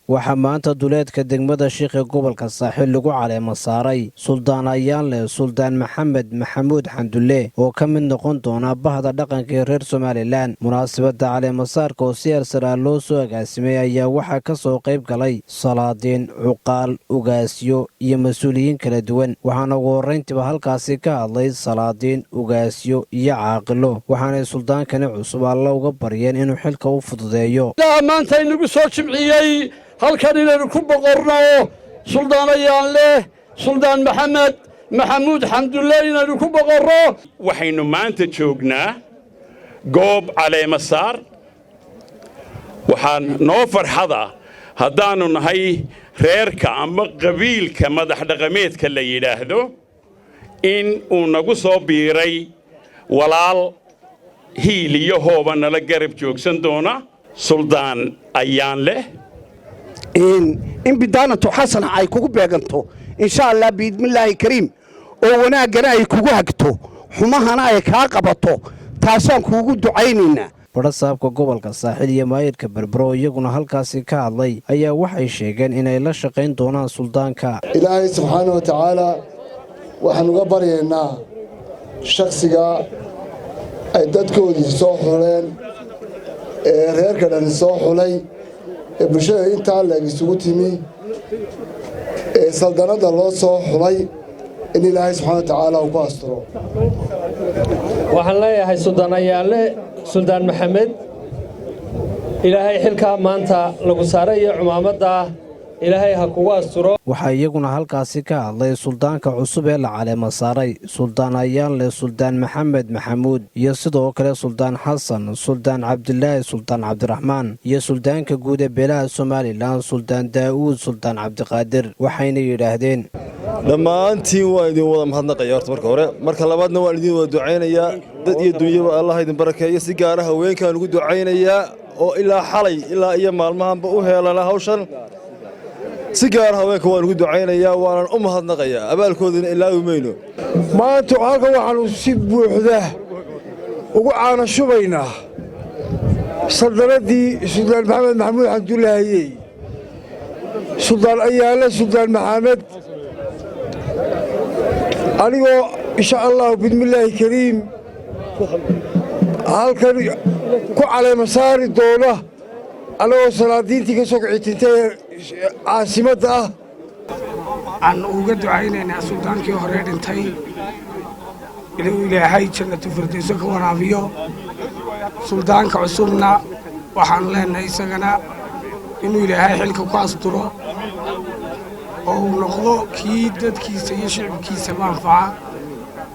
Waxaa maanta duleedka degmada Shiikh ee gobolka Saaxiil lagu caleemo saaray Suldaan Ayaanle Suldaan Maxamed Maxamuud Xandulle, oo ka mid noqon doona bahda dhaqanka ee reer Somaliland. Munaasabadda caleemasaarka oo si arsaraa loo soo agaasimay ayaa waxaa ka soo qayb galay salaadiin, cuqaal, ugaasyo iyo mas-uuliyiin kala duwan. Waxaana ugu horrayntiiba halkaasi ka hadlay salaadiin, ugaasyo iyo caaqilo, waxaanay suldaankani cusub Alla uga baryeen inuu xilka u fududeeyo. Maanta inagu soo jimciyey halkan inaynu ku boqorno Suldaan Ayaanleh Suldaan Maxamed Maxamuud Xamdulle inaynu ku boqorro. Waxaynu maanta joognaa goob caleemasaar. Waxaan noo farxada haddaannu nahay reerka ama qabiilka madax dhaqameedka la yidhaahdo in uu nagu soo biiray walaal hiil iyo hooba nala garab joogsan doona, Suldaan Ayaanleh. In bidaanatu xasana ay kugu beeganto, insha Allah, biidmillaahi kariim, oo wanaaggana ay kugu hagto, xumahana ay kaa qabato, taasaan kuugu ducaynaynaa. Badhasaabka gobolka Saaxiil iyo maayirka Berbero oo iyaguna halkaasi ka hadlay ayaa waxay sheegeen inay la shaqayn doonaan suldaanka. Ilaahay subxaana wa tacaala waxaan uga baryaynaa shakhsiga ay dadkoodii soo xuleen ee reerka dhani soo xulay ee bulshada intaa leeg isugu timi ee saldanadda loo soo xulay in Ilaahay subxana wa tacaala uu ku asturo. Waxaan leeyahay Suldaan Ayaanle Suldaan Maxamed, Ilaahay xilkaa maanta lagu saaray iyo cumaamaddaa Ilaahay ha kugu asturo. Waxaa iyaguna halkaasi ka hadlay suldaanka cusub ee la caleema saaray, Suldaan Ayaanle Suldaan Maxamed Maxamuud, iyo sidoo kale Suldaan Xasan Suldaan Cabdilaahi Suldaan Cabdiraxmaan, iyo suldaanka guud ee beelaha Somaliland, Suldaan Daa'uud Suldaan Cabdiqaadir. Waxayna yidhaahdeen: Dhammaantiin waan idin wada mahadnaqaya horta marka hore. Marka labaadna waan idin wada ducaynayaa. Dad iyo dunyaba Allah idin barakeeyo. Si gaara haweenkaan ugu ducaynayaa oo ilaa xalay ilaa iyo maalmahanba u heelana hawshan. Si gaara haweenka waan ugu ducaynayaa, waanan u mahadnaqayaa, abaalkoodana ilaawi mayno. Maanta halkan waxaannu si buuxda ugu caana shubaynaa saldanadii Suldaan Maxamed Maxamuud Xamdullaahiyey, Suldaan Ayaale Suldaan Maxamed. Anigoo insha Allahu bismillaahi kariim halkan ku caleema saari doona, annagoo salaadiintii ka soo kicitintay caasimadda ah. Aan uga ducaynaynaa suldaankii hore dhintay inuu Ilaahay Jannatu Firdayso ka waraabiyo. Suldaanka cusubna waxaanu leenahay isagana inuu Ilaahay xilka ku asturo oo uu noqdo kii dadkiisa iyo shicibkiisaba anfaca.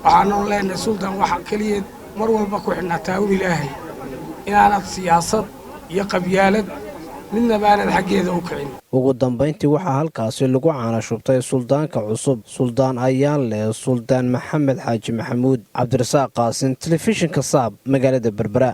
Waxaanu leenahay, suldaan, waxa keliya mar walba ku xidhnaataa un Ilaahay, inaanad siyaasad iyo qabyaalad midnaba aanad xaggeeda u kicin. Ugu dambayntii waxaa halkaasi lagu caana shubtay suldaanka cusub, Suldaan Ayaanleh Suldaan Maxamed Xaaji Maxamuud. Cabdirasaaq Qaasin, telefishinka Saab, magaalada Berbera.